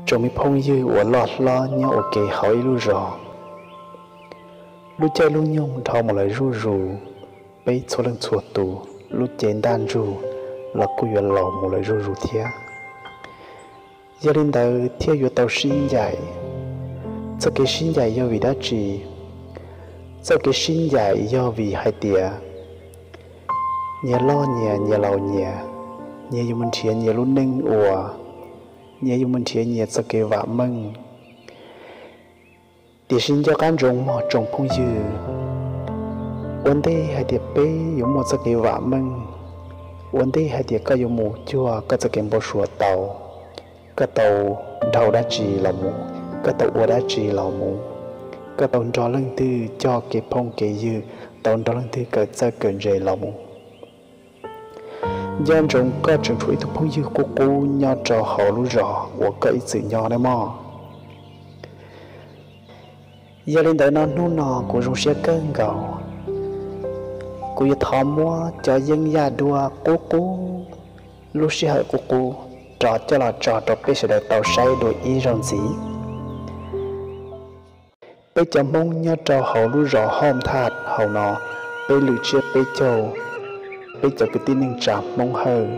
Tsoom me phooj ywg uas loj hlob nyob ua ke hauv ib lub zos, lub caij lub nyoog dhau mus lawm zuj zus, peb txhua leej txhua tus lub cev ntaj ntsug los kuj yuav laus mus lawm zuj zus thiab. Yog li ntawd thiaj yuav tau sib ncaim. Txoj kev sib ncaim yog vim dab tsi? Txoj kev sib ncaim yog vim hais tias nyias loj nyias, nyias laus nyias, nyias yuav mus nrhiav nyias lub neej ua, nyias yuav mus nrhiav nyias txoj kev vam meej. Tiam sis nco qab ntsoov mog tsoom phooj ywg, ua ntej hais tias peb yuav muaj txoj kev vam meej, ua ntej hais tias koj yuav mus cuag koj txoj kev npau suav tau, koj tau dhau dab tsi los mus, koj tau ua dab tsi los mus, koj tau nrog leej twg coj kev phooj kev ywg, tau nrog leej twg kawm txawj kawm ntse los mus. Nco ntsoov koj tseem tshuav ib tug phooj ywg qub qub nyob rau hauv lub zos uas koj ib txwm nyob nawb mog. Yog li ntawd no hnub no kuv zoo siab kawg nkaus, kuv yuav thov muab cov yeeb yaj duab qub qub, lub sij hawm qub qub rov coj los tso rau peb sawv daws tau saib dua ib zaug ntxiv. Peb cov Hmoob nyob rau hauv lub zos Hauj Thaj hauv no, peb lwm tsiab peb caug, peb cov kwv tij neej tsa Hmoob Hawj,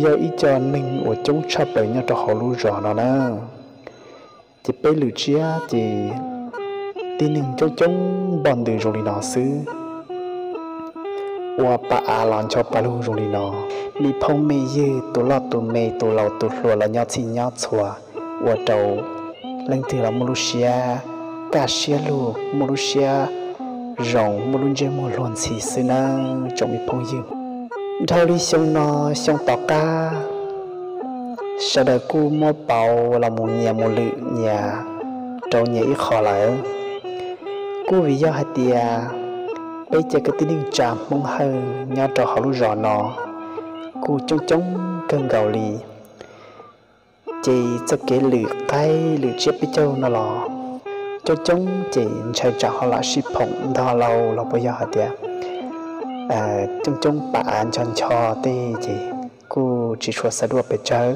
yog ib co neeg uas coob tshaj plaws nyob rau hauv lub zos no na. Ces peb lwm tsiab ces tib neeg coob coob npog ntws zoo li no xwb, ua pa av los ncho pa lug zoo li no. Me phooj me ywg, tus loj tus me, tus laus tus hluas los nyob txhij nyob txhua, ua rau leej twg los muaj lub siab kaj siab lug, muaj lub siab zoo, muaj lub ntsej muag luag ntxhi xwb nawb tsoom me phooj ywg. Dhau li xyoo no, xyoo tom qab, sawv daws kuj muab pauv los mus nyias mus lwm nyias rau nyias ib qho lawm. Kuj vim yog hais tias peb cov kwv tij neej tsa Hmoob Hawj nyob rau hauv lub zos no kuj coob coob kawg nkaus li. Ces txoj kev lwm qaib lwm tsiab peb caug no los coob coob ces ntshai tsam ho lam sib phoom ntog lauj los puas yog hais tias coob coob pa av ncho ncho tej ces kuj tsis tshua xav duaj pes tsawg.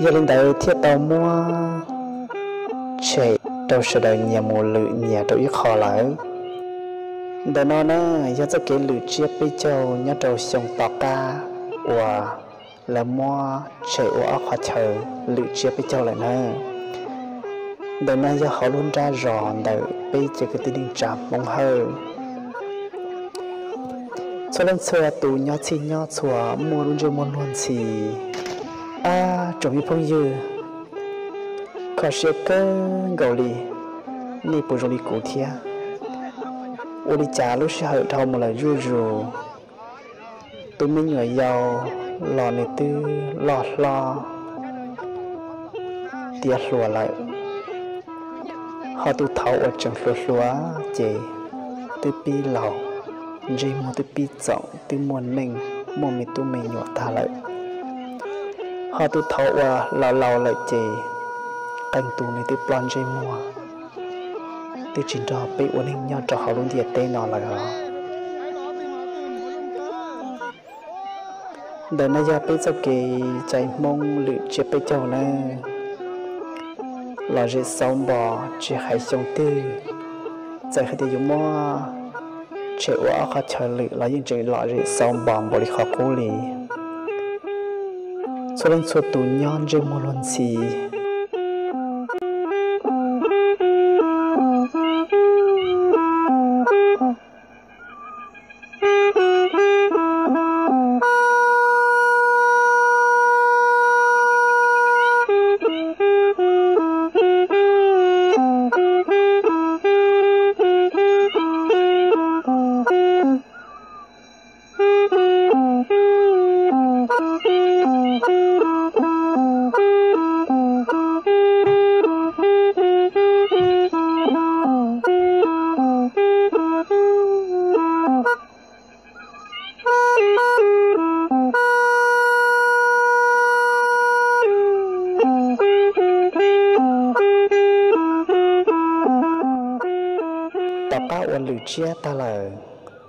Yog li ntawd thiaj tau muab tshem rau sawv daws nyias mus lwm nyias rau ib qho lawm. Ntawm no na yog txoj kev lwm tsiab peb caug nyob rau xyoo tom qab uas lawv muab tshem ua ob qhov chaw lwm tsiab peb caug lawm na. Ntawm no yog hauv lub nrab zos ntawm peb cov kwv tij neej tsa Hmoob Hawj. Txhua leej txhua tus nyob txhij nyob txhua muaj lub ntsej muag luag ntxhi. Ab, tsoom me phooj ywg, kho siab kawg nkaus li, nej puas zoo li kuv thiab? Ua li cas lub sij hawm dhau mus lawm zuj zus, tus me nyuam yaus los nws twb loj hlob tiav hluas lawm, ho tus thaud uas tseem hluas hluas ces twb pib laus, ntsej muag twb pib txoom, twb muaj neej, muaj me tub me nyuam tag lawm. Ho tus thaud uas laus laus lawm ces qee tus nws twb ploj ntsej muag, twb tsis nrog peb ua neej nyob rau hauv lub ntiaj teb no lawm os. Ntawm no yog peb txoj kev cai Hmoob lwm tsiab peb caug nawb. Lom zem xauv npos tsis hais xyoo twg, txawm hais tias yuav muab tshem ua ob qhov chaw lwm los yeej tseem lom zem xauv npos npaum li qhov qub li. Txhua leej txhua tus nyob ntsej muag luag ntxhi. Tom qab uas lwm tsiab tag lawm,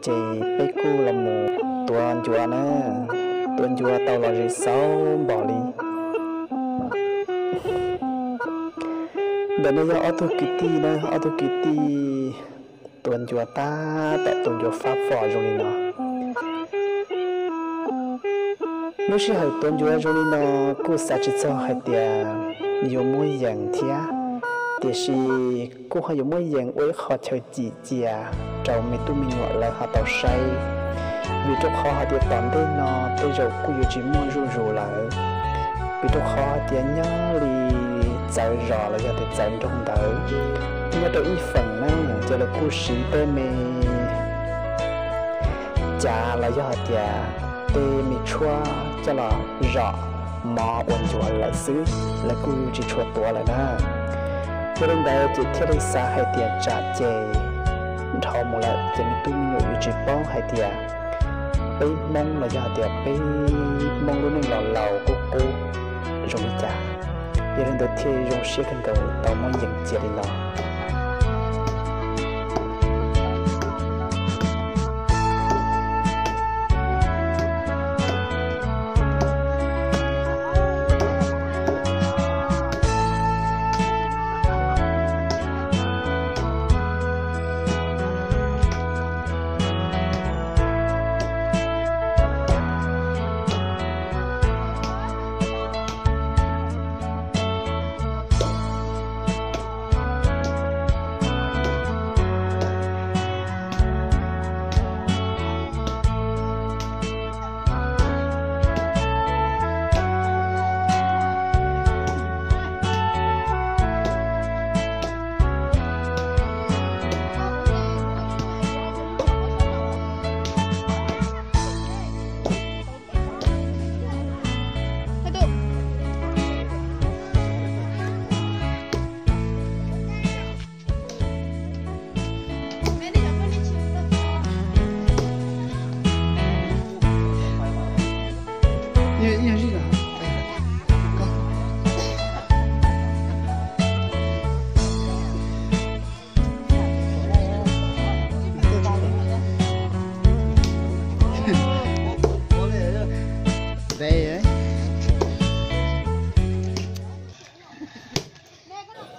ces peb kuj los mus tuav ncuav na, tuav ncuav tau lom zem xauv npos li. Ntawm no yog ob tug kwv tij na, ob tug kwv tij tua ncuav tab tom tua ncuav fab fo zoo li no. Lub sij hawm tua ncuav zoo li no kuj xav tsis txog hais tias yuav muab yees thiab, tiam sis kuj ho yuav muab yees ua ib qho chaw cim cia rau me tub me nyuam lawv ho tau saib, vim rau qhov hais tias tom ntej no tej zaum kuj yuav tsis muaj zuj zus lawm, vim rau qhov hais tias nyob li txawv zos los yog tias txawv nroog ntawd nyob rau ib feem na, ces lawv kuj siv tej me cav los yog hais tias tej me tshuab coj los zom mov ua ncuav lawm xwb, lawv kuj tsis tshua tuav lawm na. Yog li ntawd ces thiaj li xav hais tias tsam ces dhau mus lawm ces me tub me nyuam yuav tsis paub hais tias peb Hmoob los yog hais tias peb Hmoob lub neej los laus qub qub zoo li cas. Yog li ntawd thiaj zoo siab kawg nkaus tau muab yees cia li no.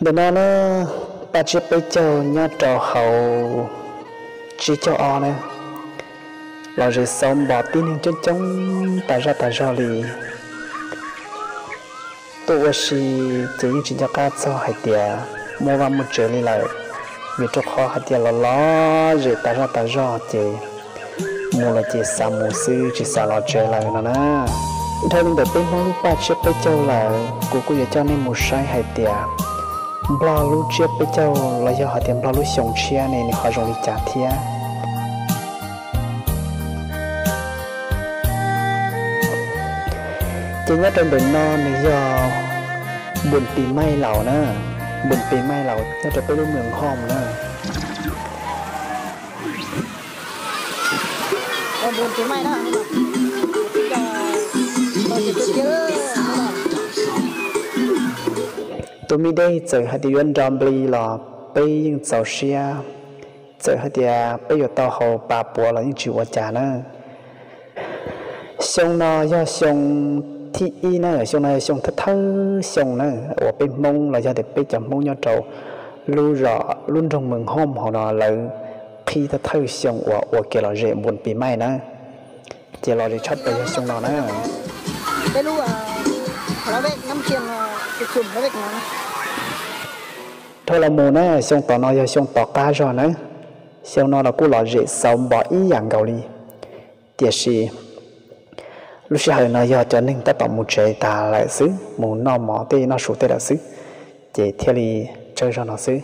Ntawm no na, paj tsiab peb caug nyob rau hauv tsib caug ob na, los zem xauv npom tib neeg coob coob tas zaj tas zog li. Tuaj ua si ces yeej tsis nco qab txog hais tias muaj vaj muaj tsev li lawm, vim rau qhov hais tias los los zem tas zaj tas zog ces mus los ces xav mus xwb tsis xav los tsev lawm no na. Dhau li ntawm peb Hmoob lub paj tsiab peb caug lawm, kuv kuj yuav coj nej mus saib hais tias Nplog lub tsiab peb caug los yog hais tias Nplog lub xyoo tshiab ne nws ho zoo li cas thiab. Ces nyob rau ntawm no nws yog npun pis maij laus na, npun pis maij laus nyob rau peb lub moos hom na. Tus me dej txawm hais tias yuav nro npli los peb yeej txaus siab, txawm hais tias peb yuav tau haus pas puav los yeej tsis ua cas na. Xyoo no yog xyoo thib ib na, xyoo no yog xyoo thawj thawj xyoo na uas peb Hmoob los yog tias peb cov Hmoob nyob rau lub zos lub nroog Moos Hooj hauv no lawv qhib thawj thawj xyoo uas ua kev lom zem npun pis maij na. Ces lom zem tshaj plaws yog xyoo no na. Dhau los mus na, xyoo tom no yog xyoo tom qab zog na. Xyoo no los kuj lom zem xauv npom ib yam nkaus li, tiam sis lub sij hawm no yog cov neeg tab tom mus tsev tas lawm xwb, mus noj mov tej noj su tej lawm xwb, ces thiaj li tsawg zog no xwb.